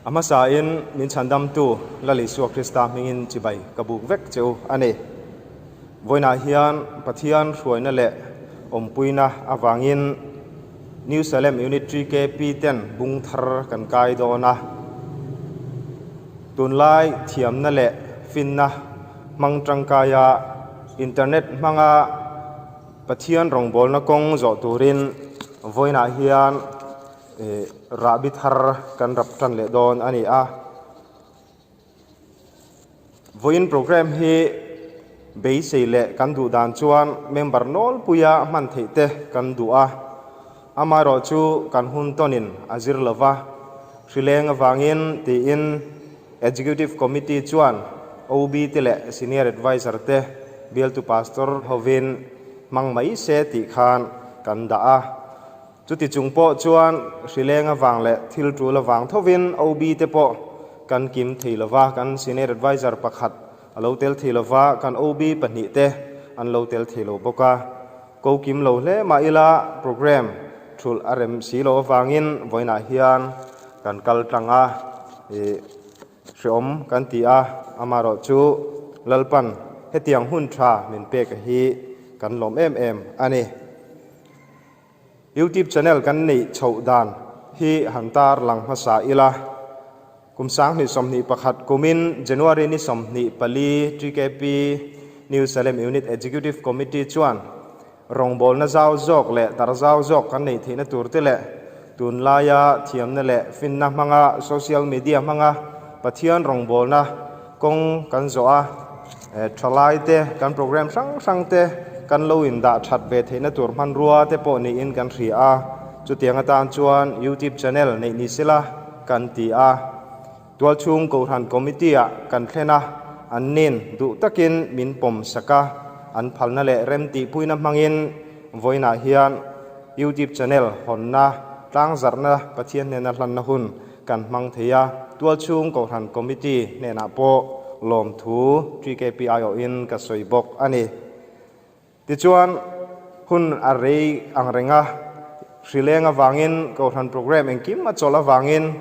A hmasain min chhandamtu Lal Isua Krista hmingin chibai ka buk vek che u a ni. Vawiinah hian Pathian hruaina leh awmpuina avangin New Salem Unit TKP ten bung thar kan kai dawn a. Tunlai thiamna leh finna hmang tangkaia internet hmanga Pathian rawngbawlna kawng zawh turin vawiinah hian rahbi thar kan rap tan leh dawn a ni a. Vawiin programme hi beisei leh kan duh dan chuan member nawlpuia hman theih te kan duh a, amaherawh chu kan hun tawnin a zir lova, hrileng avangin tiin Executive Committee chuan OB te leh Senior Adviser te bialtu Pastor hovin hmang mai se tih khan kan dah a. Chuti chung pawh chuan hrileng avang leh thil tul avang thovin OB te pawh kan kim thei lova, kan Senior Adviser pakhat a lo tel thei lova, kan OB pahnihte an lo tel thei lo bawk a. Ko kim lo hle mah ila programme thulh a rem si loh avangin vawiinah hian kan kal tlang a, ih hreawm kan ti a, amaherawh chu Lalpan hetiang hun tha min pek a hi kan lawm em em a ni. YouTube channel kan neih chhoh dan hi han tar lang hmasa ila, kum 2021 kumin January ni 24 TKP New Salem Unit Executive Committee chuan rawngbawlna zau zawk leh dar zau zawk kan neih theihna tur te leh tunlaia thiamna leh finna hmanga social media hmanga Pathian rawngbawlna kawng kan zawh a, thalai te kan program hrang hrang te kan lo indah that ve theihna tur hmanrua te pawh niin kan hria a, chutiang atan chuan YouTube channel neih ni sela kan ti a. Tualchhung Kohhran Committee ah kan thlen a, an nin duh takin min pawm sak a, an phalna leh remtihpuina hmangin vawiinah hian YouTube channel hawnna tlangzarhna Pathian hnena hlanna hun kan hmang thei a, Tualchhung Kohhran Committee hnenah pawh lawmthu TKP aiawhin ka sawi bawk a ni. Tichuan, hun a rei ang reng a, hrileng avangin Kohhran programme engkim a chawlh avangin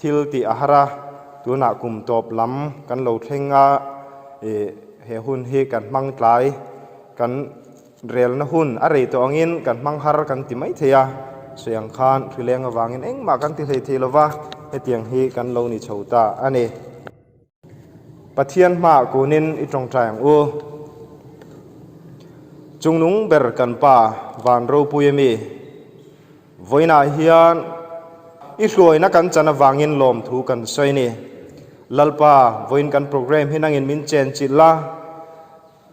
thil tih a har a, tunah kum tawp lam kan lo thleng a, ih he hun hi kan hmang tlai, kan relna hun a rei tawh angin kan hmang har kan ti mai thei a, sawi ang khan hrileng avangin engmah kan ti hlei thei lova, hetiang hi kan lo ni chho ta a ni. Pathian hmaah kunin i tawngtai ang u. Chungnung ber kan Pa van ropui ami, vawiinah hian i hruaina kan chan avangin lawmthu kan sawi ni. Lalpa, vawiin kan programme hi nangin min chenchilh la,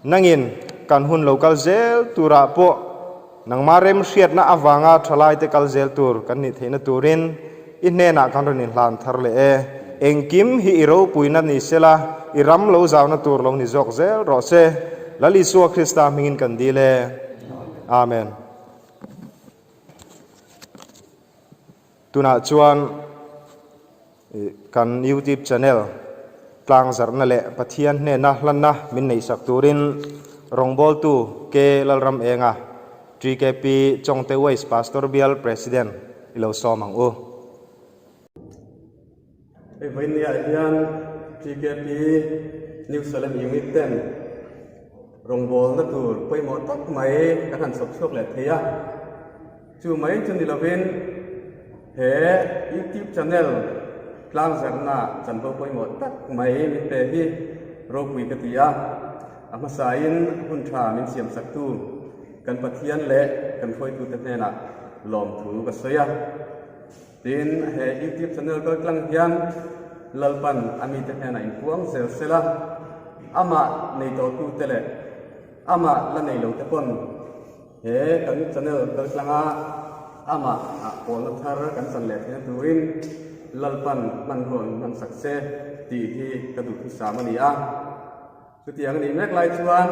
Nangin kan hun lo kal zel turah pawh nangmah remhriatna avanga thalaite kal zel tur kan nih theihna turin i hnenah kan rawn inhlan thar leh e. Engkim hi i ropuina ni sela, i ram lo zauna tur lo ni zawk zel rawh se. Lal Isua Krista hmingin kan dil e. Amen. Tunah chuan kan YouTube channel tlangzarhna leh Pathian hnena hlanna min neihsak turin rawngbawltu K Lalram Enga, TKP Chawngte West Pastor Bial President i lo sawm ang u. Hei vawinia hian TKP New Salem Unit ten rawngbawlna tur pawimawh tak mai kan han chhawp chhuak leh thei a. Chu mai chu ni lovin he YouTube channel tlangzarhna chanvo pawimawh tak mai min pe hi ropui ka ti a, a hmasain hun tha min siamsaktu kan Pathian leh kan hruaitute hnenah lawmthu ka sawi a. Tin, he YouTube channel kaltlang hian Lalpan a mite hnenah inpuang zel sela, amah nei tawhtute leh amah la nei lote pawn, He kan channel kaltlanga amah ah pawlna thar kan chan leh theihna turin Lalpan hmanrua an hman sak se tih hi ka duhthusam a ni a. Chutiang a nih mek lai chuan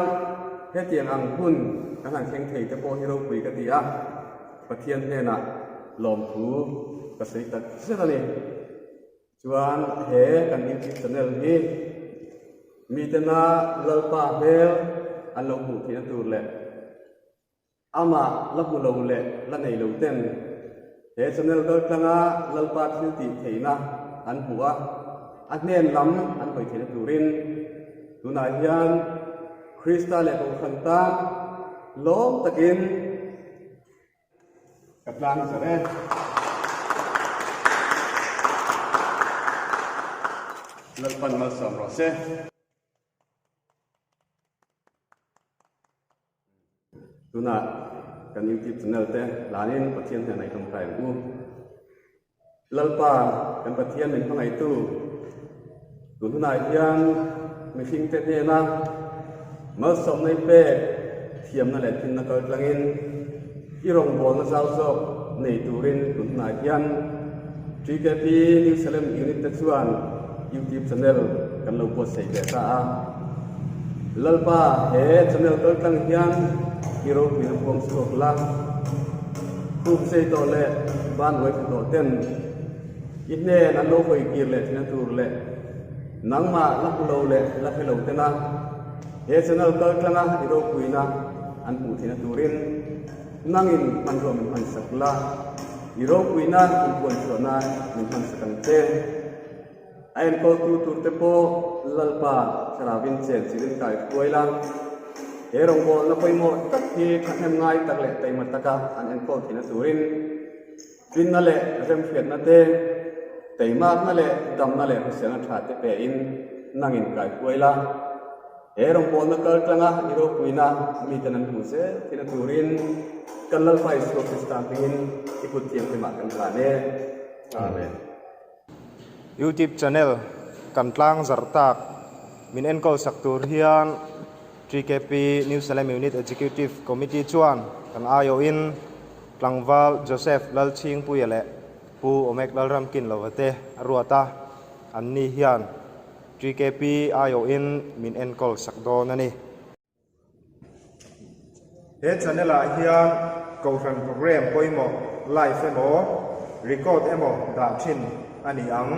hetiang ang hun kan han thleng thei te pawh hi ropui ka ti a, Pathian hnenah lawmthu ka sawi tak zet a ni. Chuan he kan YouTube channel hi mitena Lalpa hmel an lo hmuh theihna tur leh amah la hmu lo leh la nei lo ten he channel kaltlanga Lalpa thil tih theihna. an hmuh a, a hnen lam an hawi theihna turin tunah hian Krista leh Kohhran tan lawm takin ka tlang zarh e. Lalpan malsawm rawh se. Tunah kan YouTube channel te hlanin Pathian hnenah i tawngtai ang u. Lalpa kan Pathian min hmangaihtu tun hunah hian mihringte hnena malsawmna i pek thiamna leh thinna kal tlangin i rawngbawlna zau zawk nei turin tun hunah hian TKP New Salem Unit te chuan YouTube channel kan lo buatsaih leh ta a. Lalpa he channel kal tlang hian i ropuina puang chhuak la, khup sei tawh leh ban uai tha tawh ten i hnen an lo hawi kir leh thina tur leh nangmah la hmu lo leh la hre lo tena he channel kal tlanga i ropuina an hmuh thina turin nangin hmanrua min hmansak la, i ropuina inpuanchhuah nan min hmansak ang che. A enkawltu turte pawh Lalpa Thlarauin chen chirin kai hruai la. He rawngbawlna pawimawh tak hi thahnem ngai tak leh taima taka an enkawl theihna turin tlinna leh remhriatna te, teimakna leh damna leh hriselna tha te pein nangin kai hruai la. He rawngbawlna kal tlanga i ropuina miten an hmuh zel theihna turin kan Lalpa Isua Krista hmingin i kut thianghlimah kan hlan e. Amen. Youtube channel kan tlang zarh tak min enkawl sak tur hian TKP New Salem Unit Executive Committee chuan kan aiawhin tlangval Joseph Lalchhingpuia leh Pu Omek Lalramkinlova te a ruat a, anni hian TKP aiawhin min enkawl sak dawn a ni. He channel ah hian Kohhran program pawimawh live emaw record emaw dah thin a ni ang.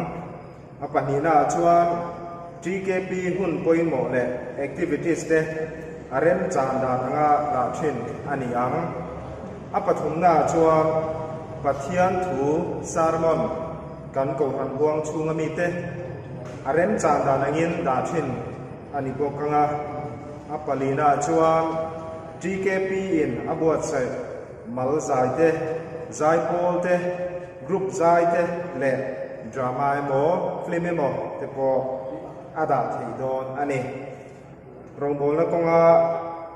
A pahnihna ah chuan TKP hun pawimawh leh activities te a remchan dan anga dah thin a ni ang. A pathumna ah chuan Pathian thu sermon kan Kohhran huang chhunga mite a remchan dan angin dah thin a ni bawk ang a, a palina chuan TKP in a buatsaih mal zai te, zaipawl te, group zai te leh drama emaw film emaw te pawh a dah thei dawn a ni. Rawngbawlna kawnga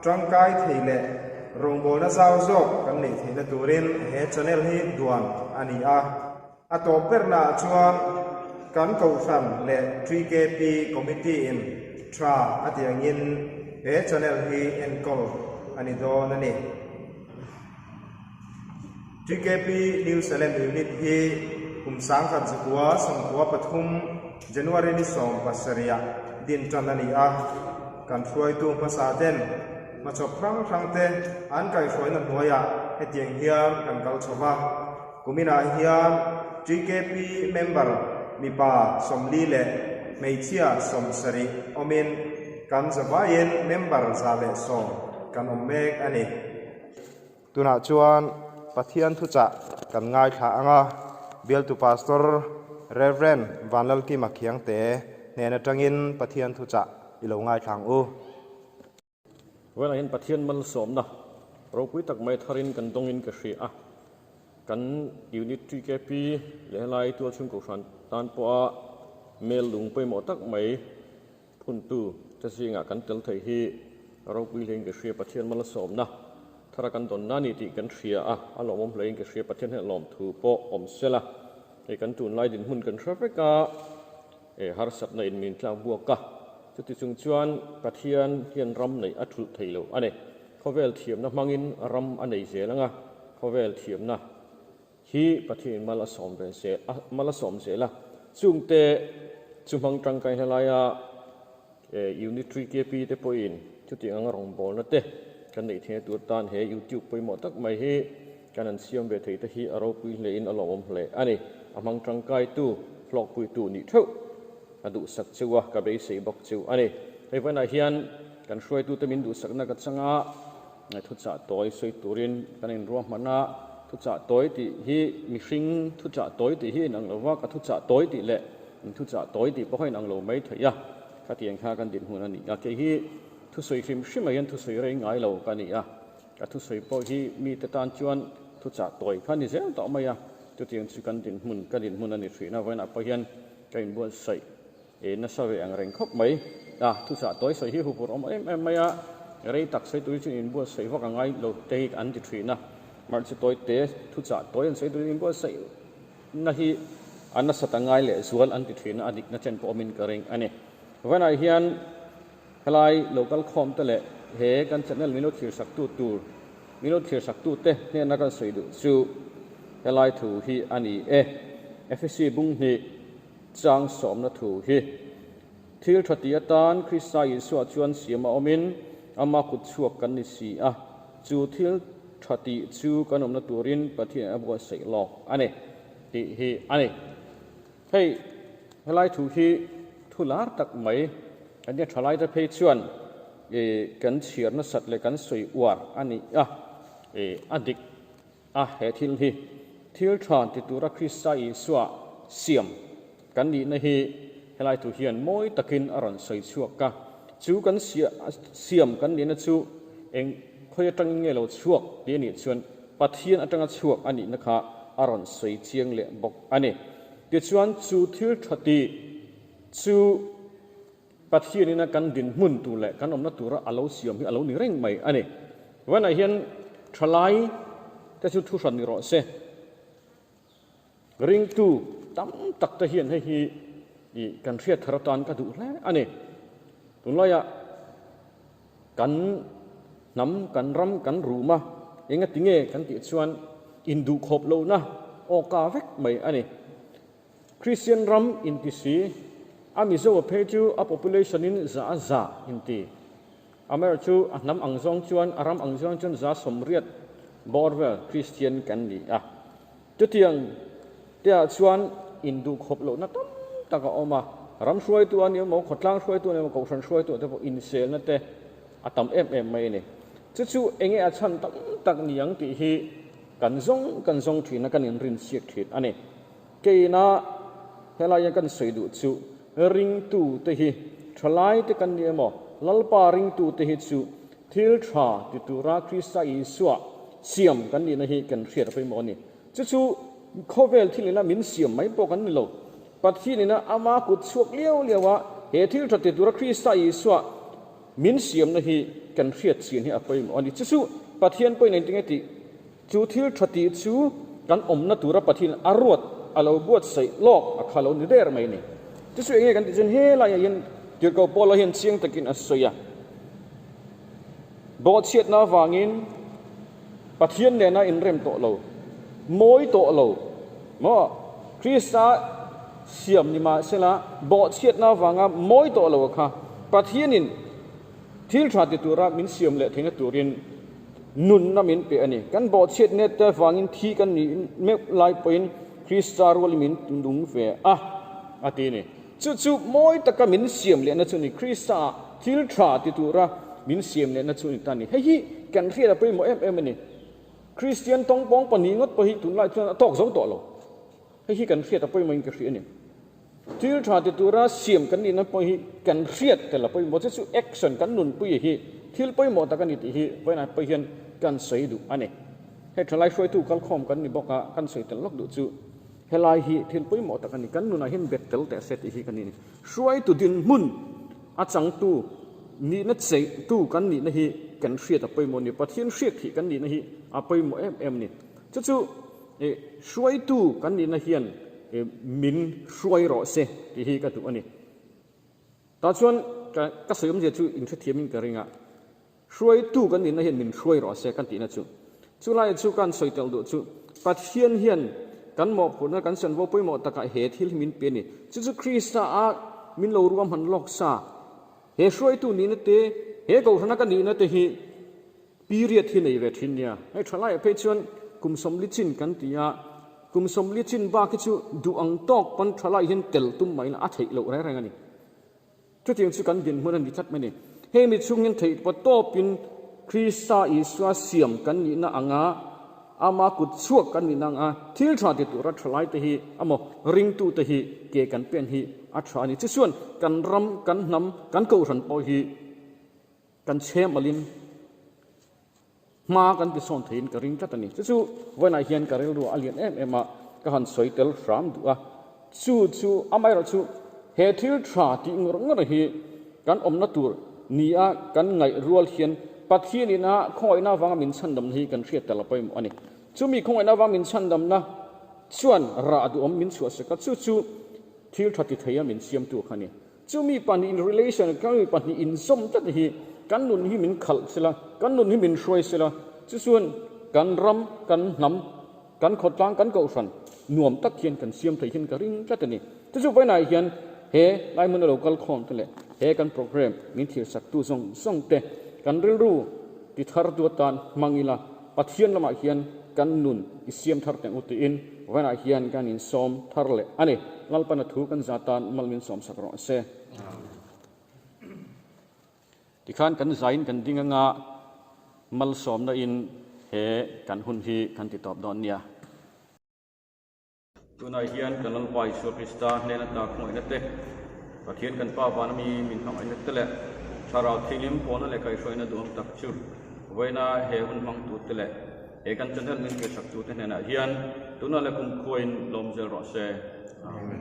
tangkai thei leh rawngbawlna zau zawk kan neih theihna turin he channel hi duan a ni a. A tawp bernaah chuan kan Kohhran leh TKP Committee in tha a ti angin he channel hi enkawl a ni dawn a ni. TKP New Salem Unit hi kum 1993 January ni 17 ah din tan a ni a, kan hruaitu hmasa ten hmachhawp hrang hrang te an kaihhruaina hnuaiah hetiang hian kan kal chho va. Kuminah hian TKP member mipa 40 leh hmeichhia 70 awmin kan zavaiin member 110 kan awm mek a ni. Tunah chuan Pathian thuchah kan ngaithla ang a, bialtu Pastor Rev. Vanlalkima Khiangte hnen atangin Pathian thuchah i lo ngaithla ang u. Vawiinah hian Pathian malsawmna ropui tak mai tharin kan dawngin ka hria a, kan Unit TKP leh helai tualchhung kohhran tan pawha mail lung pawimawh tak mai phuntu te zingah kan tel thei hi ropui hlein ka hria. Pathian malsawmna thara kan dawnna a ni tih kan hria a, a lawmawm hlein ka hria. Pathian hian lawmthu pawh awm sela, hei kan tunlai dinhmun kan hre vek a. E harsatna in min tlak buak a, chuti chung chuan Pathian hian ram neih a thulh thei lo a ni. Khawvel thiamna hmangin ram a nei zel ang a, khawvel thiamna hi Pathianin mal a sawm ve zel a, mal a sawm zel a. Chungte chu hmang tangkai hla laia Unit 3 KP te pawhin chutiang anga rawngbawlna te kan neih theihna tur tan he YouTube pawimawh tak mai hi Kan an siam ve theih te hi a ropui hlein a lawmawm hle a ni. A hmang tangkaitu, hlawkpuitu nih theuh a duhsak cheu a, ka beisei bawk cheu a ni. Hei vawiinah hian kan hruaitute min duhsakna ka chang a, thuchah tawi sawi turin kan inruahman a, thuchah tawi tih hi mihring thuchah tawi tih hi inang lo va, ka thuchah tawi tih leh. Inthuchah tawi tih pawh kha inang lo mai thei a, khatiang kha kan dinhmun a ni a. Kei hi thusawi hrim hrimah hian thusawi rei ngai lo ka ni a, ka thusawi pawh hi mite tan chuan thuchah tawi kha a ni zel tawh mai a, chutiang chu kan dinhmun ka dinhmun a ni thin a, vawiinah pawh hian ka inbuatsaih e nasa ve ang reng khawp mai a, thuchah tawi sawi hi huphurh awm em em mai a, rei tak sawi turin chuan inbuatsaih vak a ngai lo te hi an ti thin a, mahse tawi te thuchah tawi an sawi turin inbuatsaih Na hi a nasat a ngai leh zual an ti thin a, a dikna chen pawh awmin ka ring a ni. Vanah hian helai lo kal khawm te leh he kan channel min lo thlir sak tu tur, min lo thlir sak tu te hnena kan sawi duh chu helai thu hi a ni e. Efesi bung hnih chang sawmna thu hi thil tha ti atan Krista Isua chuan siam a awmin ama kut chhuak kan ni si a, chu thil Tha tih chu kan awmna turin Pathian a buatsaih lawk a ni tih hi a ni. Hei helai thu hi thu lar tak mai kan nia thalaite phei chuan kan chhiar nasat leh kan sawi uar a ni a, a dik a he thil hi. Thil tha ti tura Krista Isua siam kan nihna hi helai thu hian mawi takin a rawn sawi chhuak a. Chu kan siam kan nihna chu eng khawi atangin nge lo chhuak tih a nih chuan Pathian atanga chhuak a nihna kha a rawn sawi chiang leh bawk a ni. Tichuan chu thil tha tih chu Pathianina kan dinhmun tur leh kan awmna tura a lo siam hi a lo ni reng mai a ni. Vawiinah hian thalai te chu thu hran ni rawh se. Ringtu tam tak te hian hei hi kan hriat thar atan ka duh hle a ni. Tunlaiah kan hnam, kan ram, kan rum a, engati nge kan tih chuan induhkhawp lohna awka vek mai a ni. Kristian ram inti si, a Mizo a phei chu a population in za a za inti. Amaherawhchu a hnam ang zawng chuan, a ram ang zawng chuan 80% bawr vel Kristian kan ni a. Chutiang teah chuan induhkhawp lohna tam tak a awm a, ram hruaitu a ni emaw, khawtlang hruaitu a ni emaw, kohhran hruaitu ah te pawh inselna te a tam em em mai a ni. Chu chu enge a chhan tam tak ni ang tih hi kan zawng kan zawng thin a, kan inrinsiak thin a ni. Keina helai kan sawi duh chu ringtu te hi thalai te kan ni emaw, Lalpa ringtu te hi chu Thil tha ti tura Krista Isua siam kan nihna hi kan hriat a pawimawh a ni. Chu chu khawvel thil ina min siam mai pawh kan ni lo. Pathian ina ama kut chhuak liau liau a he thil tha ti tura Krista Isua min siamna hi kan hriat chian hi a pawimawh a ni. Chu chu Pathian pawhin engtin nge tih? Chu thil tha tih chu kan awmna tura Pathian a ruat a lo buatsaih lawk a kha lo ni der mai a ni. Chu chu enge kan tih chuan helaiah hian Tirhkoh Paula hian chiang takin a sawi a. Bawhchhiatna avangin Pathian nena inrem tawh lo, mawi tawh lo maw? Krista siam ni mahsela bawhchhiatna avanga mawi tawh lo kha Pathianin thil tha ti tura min siam leh theihna turin nunna min pe a ni. Kan bawhchhiat net te avangin thi kan nih meuh lai pawhin Krista rualin min nung ve a, a ti a ni. Chu chu mawi taka min siam lehna chu a ni. Krista-ah thil tha ti tura min siam lehna chu a ni ta a ni. Hei hi kan hriat a pawimawh em em a ni. Kristian tawngpawng pahnih ngawt pawh hi tunlai chuan a tawk zo tawh lo. Hei hi kan hriat a pawimawhin ka hria a ni. Thil tha ti tura siam kan nihna pawh hi kan hriat tel a pawimawh. Chu chu action kan nunpui hi thil pawimawh tak a ni tih hi vawiinah pawh hian kan sawi duh a ni. Hei thalai hruaitu kalkhawm kan ni bawk a, kan sawi tel lawk duh chu. Helai hi thil pawimawh tak a ni. Kan nunah hian bet tel teh se tih hi ka ni a ni. Hruaitu dinhmun a changtu nihna cheihtu kan nihna hi kan hriat a pawimawh a ni. Pathian hriat thih kan nihna hi a pawimawh em em a ni. Chu chu hruaitu kan nihna hian min hruai rawh se tih hi ka duh a ni. Tah chuan ka sawi awmzia chu inhrethiamin ka ring a. Hruaitu kan nihna hian min hruai rawh se kan tihna chu. Chu laiah chu kan sawi tel duh chu Pathian hian kan mawhphurhna kan chanvo pawimawh takah he thil hi min pe a ni. Chu chu Krista a min lo ruahman lawk sa. He hruaitu nihna te, he kohhrana ka nihna te hi period hi nei ve thin nia. Hei tha laiah phei chuan kum 40 chin kan ti a, kum 40 chin bak hi chu duh ang tawk pawn tha lai hian tel tum mai la a theih loh reng reng a ni. Chutiang chu kan dinhmun a ni tlat mai a ni. Heng mi chhung hian theih pawh tawpin Krista Isua siam kan nihna anga. Ama kut chhuak kan nih nang a, thil tha ti tura thalai te hi amaw ringtu te hi ke kan pen hi a tha a ni. Chuchuan kan ram, kan hnam, kan kohhran pawh hi kan chhem alin hma kan ti sawn theiin ka ring tlat a ni. Chu chu vawiinah hian ka rilru a lian em em a, ka han sawi tel hram duh a. Chu chu amaherawhchu he thil tha tih ngawr ngawr hi kan awmna tur nia kan ngaih rual hian Pathian ina khawngaihna avanga min chhandamna hi kan hriat tel a pawimawh a ni. Chumi khawngaihna avanga min chhandamna chuan rah duhawm min chhuahsak a, chu chu thil tha ti theia min siamtu kha a ni. Chumi pahnih in relation, chumi pahnih inzawm tlat hi kan nun hi min khalh sela, kan nun hi min hruai sela, chu chuan kan ram, kan hnam, Kan khawtlang kan kohhran nuam tak hian kan siam thei hian ka ring tlat a ni. Chu chu vawiinah hian he lai hmuna lo kal khawm te leh he kan programme min thirsak tu zawng zawng te kan rilru ti thar tu atan hmang ila Pathian lamah hian kan nun i siam thar teng u tiin vawiinah hian kan insawm thar leh a ni. Lalpana thu kan za tan mal min sawmsak rawh se. Tikhan kan zain kan ding anga malsawmna in he kan hun hi kan ti tawp dawn nia. Tunah hian kan Lalpa Isua Krista hnen ata khawngaihna te, Pathian kan Pa vana mi min hmangaihna te leh Thlarau Thianghlim pawlna leh kaihhruaina duhawm tak chu vawiina he hun hmangtu te leh he kan channel min hriatsak tu te hnenah hian tunah leh kumkhuain lawm zel rawh se. Amen.